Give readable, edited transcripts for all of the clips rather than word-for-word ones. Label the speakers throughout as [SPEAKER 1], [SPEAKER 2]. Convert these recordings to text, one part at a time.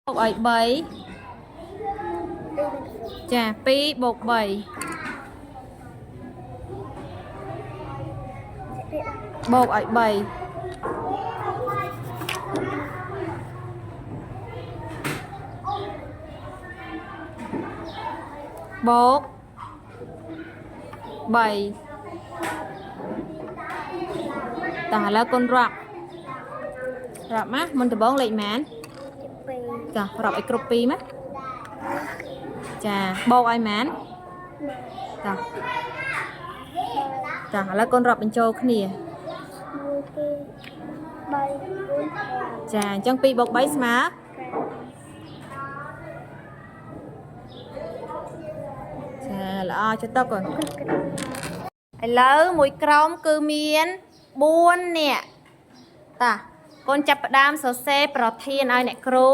[SPEAKER 1] បូកឲ្យ3ចា2បូក3បូកឲ្យ3បូក3តោះឥឡូវកូនរាប់រាប់មកមុនដំបូងលេខម៉ាន
[SPEAKER 2] 2
[SPEAKER 1] ចារាប់ឲ្យគ្រប់2មកចាបូកឲ្យម៉ានចាចាឥឡូវកូនរាប់បញ្ចូលគ្នា
[SPEAKER 2] 1 2 3 4
[SPEAKER 1] ចាអញ្ចឹង2បូក3ស្មើចាល្អចុះតកូនឥឡូវមួយក្រុមគឺមាន4នាក់តាកូនចាប់ផ្ដើមសរសេរប្រធានឲ្យអ្នកគ្រូ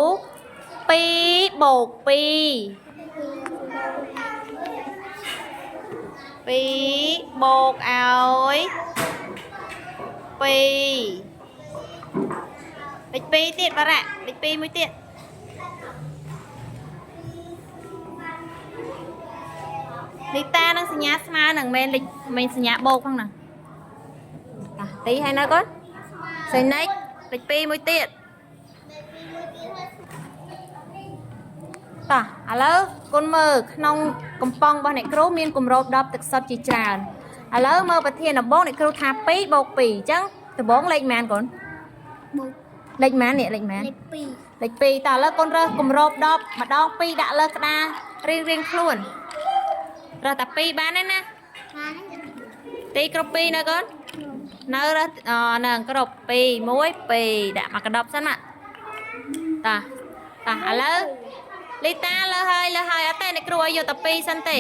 [SPEAKER 1] 2បូក2 2បូកឲ្យ2លេខ2ទៀតបារ៉ាលេខ2មួយទៀតនីតានឹងសញ្ញាស្មើនឹងមិនលេខមិនសញ្ញាបូកផងហ្នឹងតាទីហើយនៅកូនសេនិចលេខ2មួយទៀតតោះឥឡូវកូនមើលក្នុងកំប៉ុងរបស់អ្នកគ្រូមានគម្រប10ទឹកសុទ្ធជាច្រើនឥឡូវមើលប្រធានដំបូងអ្នកគ្រូថា2បូក2អញ្ចឹងដំបូងលេខប៉ុន្មានកូន
[SPEAKER 2] បូក
[SPEAKER 1] លេខប៉ុន្មាននេះលេខប៉ុន្មាន
[SPEAKER 2] លេខ2
[SPEAKER 1] លេខ2តើឥឡូវកូនរើសគម្រប10ម្ដង2ដាក់លើក្តាររៀងរៀងខ្លួនរើសតែ2បានទេណា
[SPEAKER 2] បាន
[SPEAKER 1] ទីគ្រប់2នៅកូននៅរើសអហ្នឹងគ្រប់2 1 2ដាក់មកកដប់សិនមកតាតាឥឡូវលីតាលើហើយលើហើយអត់ទេអ្នកគ្រូឲ្យយកតែ2សិនទេ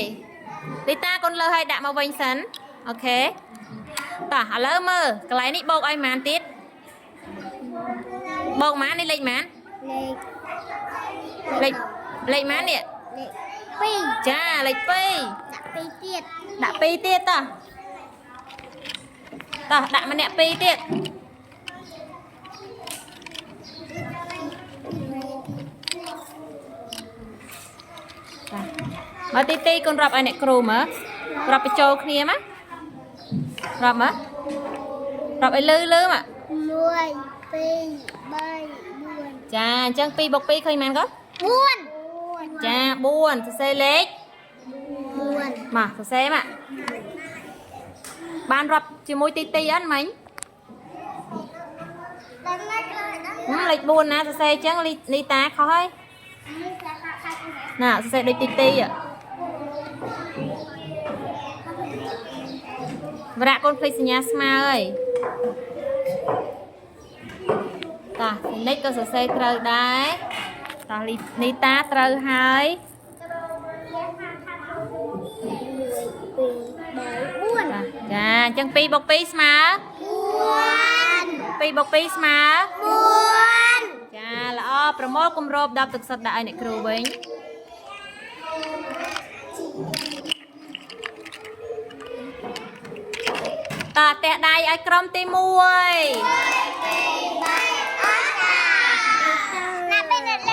[SPEAKER 1] លីតាកូនលើហើយដាក់មកវិញសិនអូខេតាឥឡូវមើលកន្លែងនេះបូកឲ្យប៉ុន្មានទៀតបូកប៉ុន្មាននេះលេខប៉ុន្មាន
[SPEAKER 2] លេខ
[SPEAKER 1] លេខលេខប៉ុន្មាននេះ
[SPEAKER 2] លេខ2
[SPEAKER 1] ចាលេខ
[SPEAKER 2] ដាក់2ទៀត
[SPEAKER 1] 2ដាក់2ទៀតតោះតោះដាក់ម្នាក់2ទៀតចាមកទីទីកូនរាប់ឲ្យអ្នកគ្រូមើលរាប់បញ្ចូលគ្នាមករាប់មករាប់ឲ្យលឺលឺមក
[SPEAKER 2] 1 2 3 4
[SPEAKER 1] ចាអញ្ចឹង2បូក2ឃើញប៉ុន្មានកូន
[SPEAKER 2] 4
[SPEAKER 1] ចា4សរសេរលេខ
[SPEAKER 2] 4
[SPEAKER 1] មកសរសេរមកបានរាប់ជាមួយទីទីអត់មិញ
[SPEAKER 2] ដល់ណាដល់
[SPEAKER 1] ហឹមលេខ4ណាសរសេរអញ្ចឹងលីលីតាខុសហើយណាសរសេរដូចទីទីហ៎វរៈកូនភ្លេចសញ្ញាស្មើហើយតាសេនិចក៏សរសេរត្រូវដែរតាលីនីតាត្រូវហើយ
[SPEAKER 2] 2 3 4
[SPEAKER 1] ចាចាអញ្ចឹង2បូក2ស្មើ
[SPEAKER 2] 4
[SPEAKER 1] 2បូក2ស្មើ
[SPEAKER 2] 4
[SPEAKER 1] ចាល្អប្រមូលគម្រប10ទឹកសុទ្ធដាក់ឲ្យអ្នកគ្រូវិញតើផ្ទះដៃឲ្យក្រុមទី1